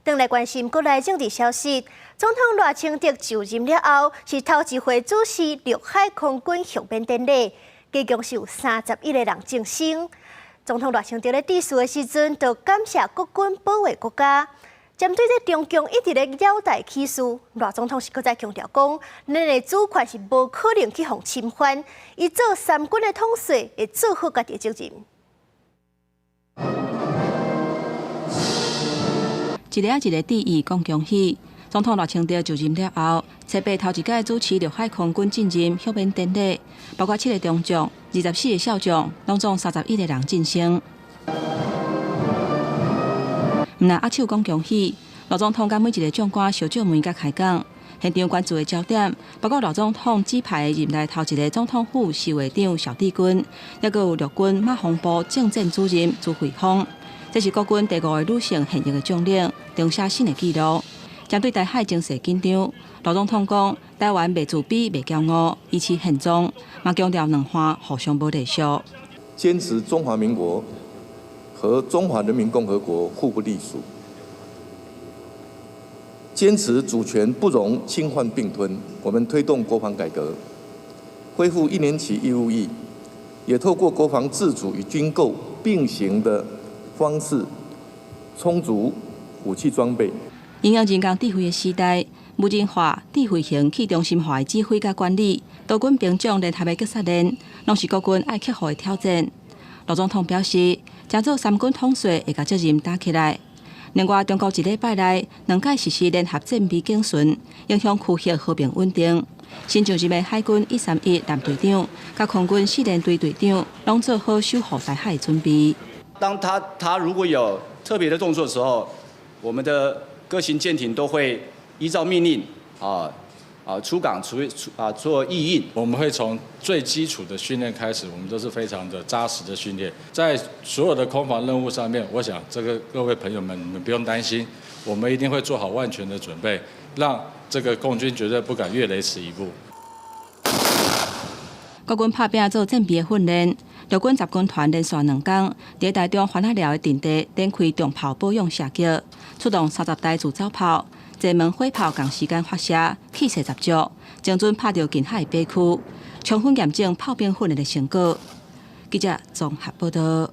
轉來關心國內政治消息，總統賴清德就任了後，是頭一回主持陸海空軍享勉典禮，共是有31個人贈星。總統賴清德咧致辭的時陣，就感謝國軍保衛國家。針對這中共一直咧擾台起事，賴總統是閣再強調講，咱的主權是無可能去予侵犯，伊做三軍的統帥，會做好家己的責任。一个仔一个致意講恭喜。總統賴清德就任了後，初八頭一擺主持陸海空軍進入享勉典禮，包括七个中將、24個少將，攏總31個人晉升。毋但握手講恭喜，賴總統佮每一个將官相借問佮開講。現場關注的焦點，包括賴總統指派的任內頭一个總統府侍衛長蕭志軍，抑閣有陸軍馬防部政戰主任朱慧芳。這是國軍第五个女性現役的將領，創下新的紀錄。針對台海情勢緊張，賴總統講，台灣袂自卑、袂驕傲，維持現狀，嘛強調兩岸互相無隸屬。堅持中華民國和中華人民共和國互不隸屬，堅持主權不容侵犯併吞。我們推動國防改革，恢復一年期義務役，也透過國防自主與軍購並行的方式，充足武器裝備。應用人工智慧的時代，無人化、智慧型、去中心化的指揮佮管理，多軍兵種聯合的擊殺練，攏是國軍愛克服的挑戰。賴總統表示，正做三軍統帥會共責任擔起來。另外，中國一禮拜內兩擺實施聯合戰備警巡，影響區域和平穩定。新上任的海軍131艦隊長、佮空軍四聯隊隊長，攏做好守護台海的準備。當他如果有特別的動作的時候，我們的各型艦艇都會依照命令出港出出啊做應應。我們會從最基礎的訓練開始，我們都是非常的紮實的訓練，在所有的空防任務上面，我想這個各位朋友們，你們不用擔心，我們一定會做好萬全的準備，讓這個共軍絕對不敢越雷池一步。國軍拍拚做戰備的訓練，陸軍十軍團連續兩工，佇台中番仔寮的陣地展開重炮保養射擊，出動30台自走炮、濟門火炮仝時間發射，氣勢十足，精準拍著近海的靶區，充分驗證炮兵訓練的成果。記者綜合報道。